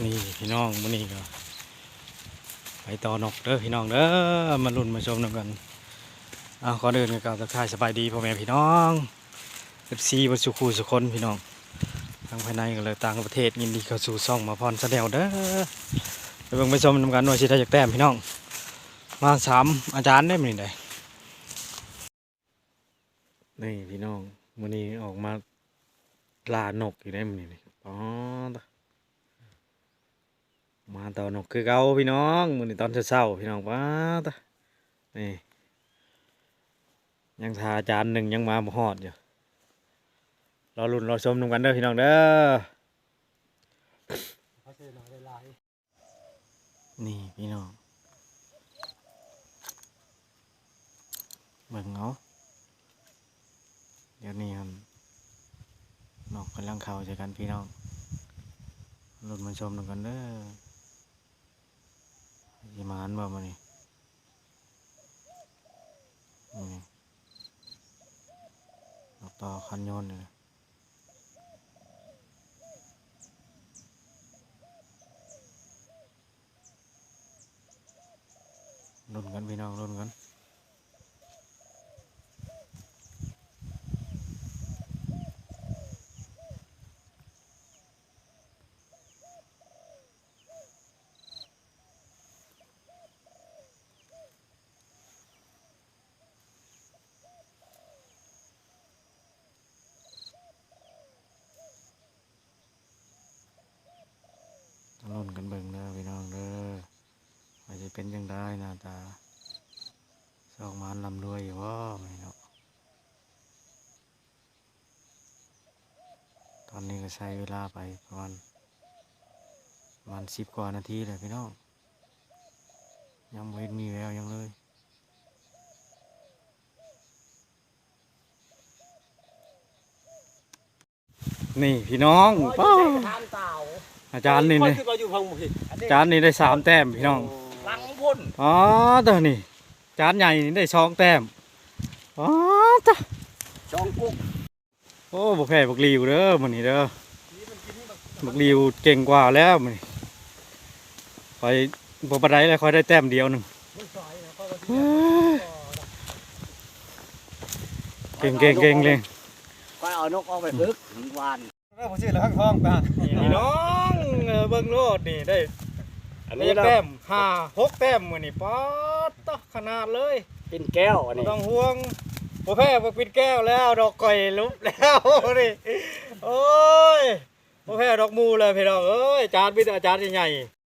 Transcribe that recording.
ນີ້ພີ່ນ້ອງ ມື້ນີ້ກໍໄປຕໍ່ນົກເດີພີ່ນ້ອງເດີ ມາລຸ້ນມາຊົມນຳກັນ. ເອົາ ກ່ອນອື່ນກໍກ່າວທັກທາຍສະບາຍດີພໍ່ແມ່ພີ່ນ້ອງ ເອັຟຊີ ເບິດສູ່ຄູ່ສູ່ຄົນພີ່ນ້ອງ ທັງພາຍໃນແລະຕ່າງປະເທດ. ຍິນດີເຂົ້າສູ່ຊ່ອງມາພອນ Channel ເດີ. ໄປເບິ່ງໄປຊົມນຳກັນວ່າຊິໄດ້ຈັກແຕ້ມພີ່ນ້ອງ. ມາສາມອາຈານເດ້ມື້ນີ້ເດ້. ນີ້ພີ່ນ້ອງ ມື້ນີ້ອອກມາລ່ານົກອີກແລ້ວມື້ນີ້ນີ້. ປາດ ມາຕໍ່ນົກຄືເກົ່າພີ່ນ້ອງ ມື້ນີ້ຕອນເຊົ້າໆ ພີ່ນ້ອງ. ປາດ ນີ້ ຍັງຖ້າອາຈານໜຶ່ງຍັງມາບໍ່ຮອດຢູ່. ລໍລຸ້ນລໍຊົມນຳກັນເດີພີ່ນ້ອງເດີ. ນີ້ພີ່ນ້ອງ ເບິ່ງເອົາ ດຽວນີ້ຫັ້ນ ນົກກຳລັງເຂົ້າໃສ່ກັນພີ່ນ້ອງ. ລຸ້ນມາຊົມນຳກັນເດີ ຊິໝານບໍ່ມື້ນີ້. ນີ້ ນົກຕໍ່ຄັນໂຍນນີ້ ລຸ້ນກັນພີ່ນ້ອງ ລຸ້ນກັນ. ມາລຸ້ນກັນເບິ່ງເດີພີ່ນ້ອງເດີ ວ່າຊິເປັນຈັ່ງໃດໜ້າຕາ ໂຊກໝານລ່ຳລວຍຢູ່ບໍ່ເນາະ. ຕອນນີ້ກໍໃຊ້ເວລາໄປປະມານ ປະມານສິບກວ່ານາທີແລ້ວພີ່ນ້ອງ ຍັງບໍ່ເຫັນມີແວວຫຍັງເລີຍ. ນີ້ພີ່ນ້ອງ ປ້າ ອາຈານນີ້ ຂ້ອຍຄິດວ່າຢູ່ຝັ່ງບໍ່ເຫັນ ອາຈານນີ້ໄດ້ສາມແຕ້ມພີ່ນ້ອງ ຫຼັງພຸ້ນ. ອໍ ຕົວນີ້ ອາຈານໃຫຍ່ນີ້ໄດ້ສອງແຕ້ມ. ອໍ ຕະ ສອງກຸກ. ໂອ້ ບໍ່ແພ້ບັກຫຼີວເດີມື້ນີ້ເດີ ບັກຫຼີວເກັ່ງກວ່າແລ້ວມື້ນີ້. ຂ້ອຍບໍ່ປານໃດແລ້ວ ຂ້ອຍໄດ້ແຕ້ມດຽວໜຶ່ງ. ເກັ່ງໆໆໆ ຂ້ອຍເອົານົກອອກໄປຝຶກວານ. ເອີ ບໍ່ຊື່ລະ ທອງຕາ ພີ່ນ້ອງ ເອີ ເບິ່ງໂລດນີ້ ໄດ້ ອັນນີ້ ໄດ້ຈັກແຕ້ມ ຫ້າຫົກແຕ້ມມື້ນີ້. ປາດຕະ ຂະໜາດເລີຍ ປິ່ນແກ້ວອັນນີ້ ບໍ່ຕ້ອງຫ່ວງ ບໍ່ແພ້ບັກປິ່ນແກ້ວແລ້ວ ດອກ ຂ້ອຍຫຼຸບແລ້ວນີ້. ໂອ້ຍ ບໍ່ແພ້ດອກໝູ່ເລີຍພີ່ນ້ອງເອີຍ ອາຈານ ມີແຕ່ອາຈານໃຫຍ່ໆ.